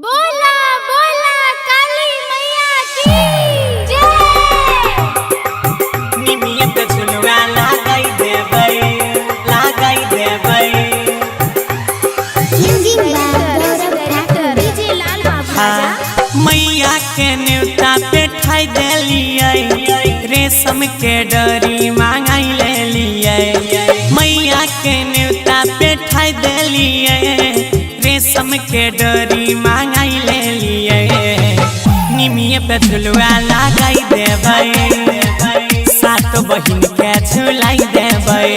बोला बोला काली मैया की जय। निमिया पे झुलवा लगाई देबै, लगाई देबै। Music by Gaurav Thakur, DJ Lal Babu राजा। मैया के न्योता पे ठाई देलियै, रेशम के डोरी मांगाई लेलियै। मैया के न्योता पे ठाई देलियै, रेशम के डोरी मांगाई लेलियै। निमिया पे झुलवा लगाई देबै, सात बहिन के झुलाई देबै।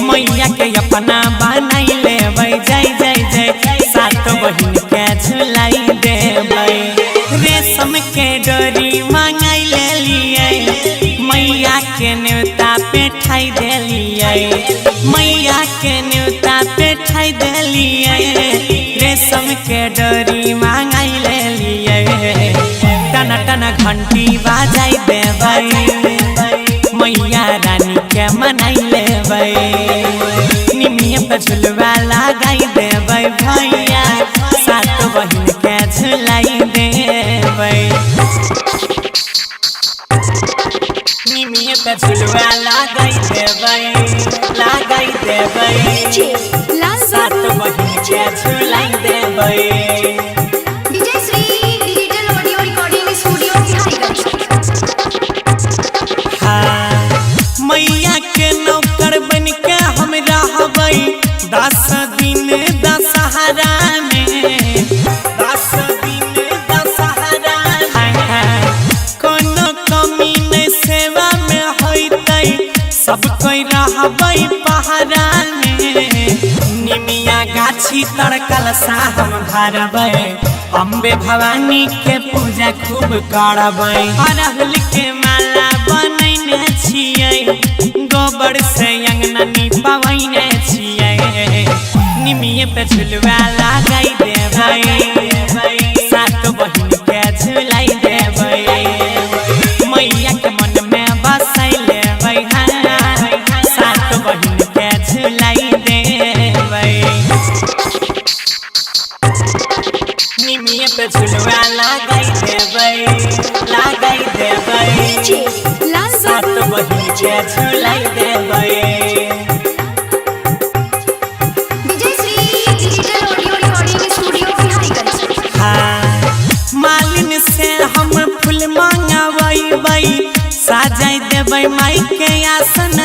मैया के अपना बनाई लेबै, जय जय जय, सात बहिन के झुलाई देबै। रेशम के डोरी मांगाई लेलियै, मैया के न्योता पे ठाई देलियै। मैया के न्योता पे ठाई देलियै, रेशम के डोरी मांगाई लेलियै। टन टन घंटी बजाई देबै, मैया रानी के मनाई लेबै। निमिया पे झुलवा लगाई देबै भैया, सात बहिन के झुलाई देबै। निमिया पे झुलवा लगाई देबै, लगाई देबै। लाल सात बाबू बहिन के झुलाई देबै। Vijay Shri digital audio recording studio Biharigunj. हाँ, मैया के नौकर बन के हम रहबै 10 दिन दशहरा में, 10 दिन दशहरा में। कोनो कमी नहीं सेवा में होइतै, सब कोई रहबै पहरा में। निमिया गाछी तड़कल सा हम धरबै, अम्बे भवानी के पूजा खूब करबै। अरहुल के माला बनैने छियै, गोबर से अंगना निपवैने छियै। निमिये पे झुलवा लगाई देबै, सात बहिन के झुलाई देबै। मैया के मन में बसाई लेबै, हाँ, सात बहिन के झुलाई देबै। निमिया पे झुलवा लगाई देबै, लगाई देबै। लाल सात बाबू बहिन के झुलाई देबै। Vijay Shri digital audio recording studio Biharigunj. हाँ, मालिन से हम फूल मांगबै, साजाई देबै माई के आसन,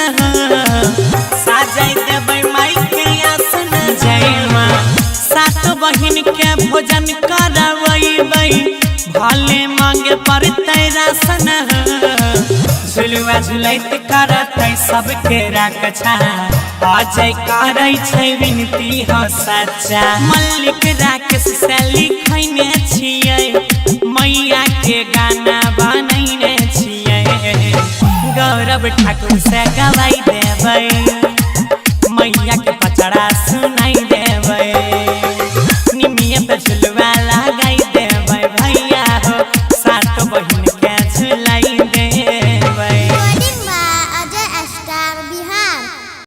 साजाई देबै माई के आसन। जय माँ, सात बहिन के भोजन करबै, भले मांगे पड़तै राशन। झुलुआ झुलैत करतै सबके रक्षा, अजय करै छै विनती हो सच्चा। मल्लिक राकेश से लिखैने छियै, मैया के गाना बनैने छियै। गौरव ठाकुर से गवाई देबै।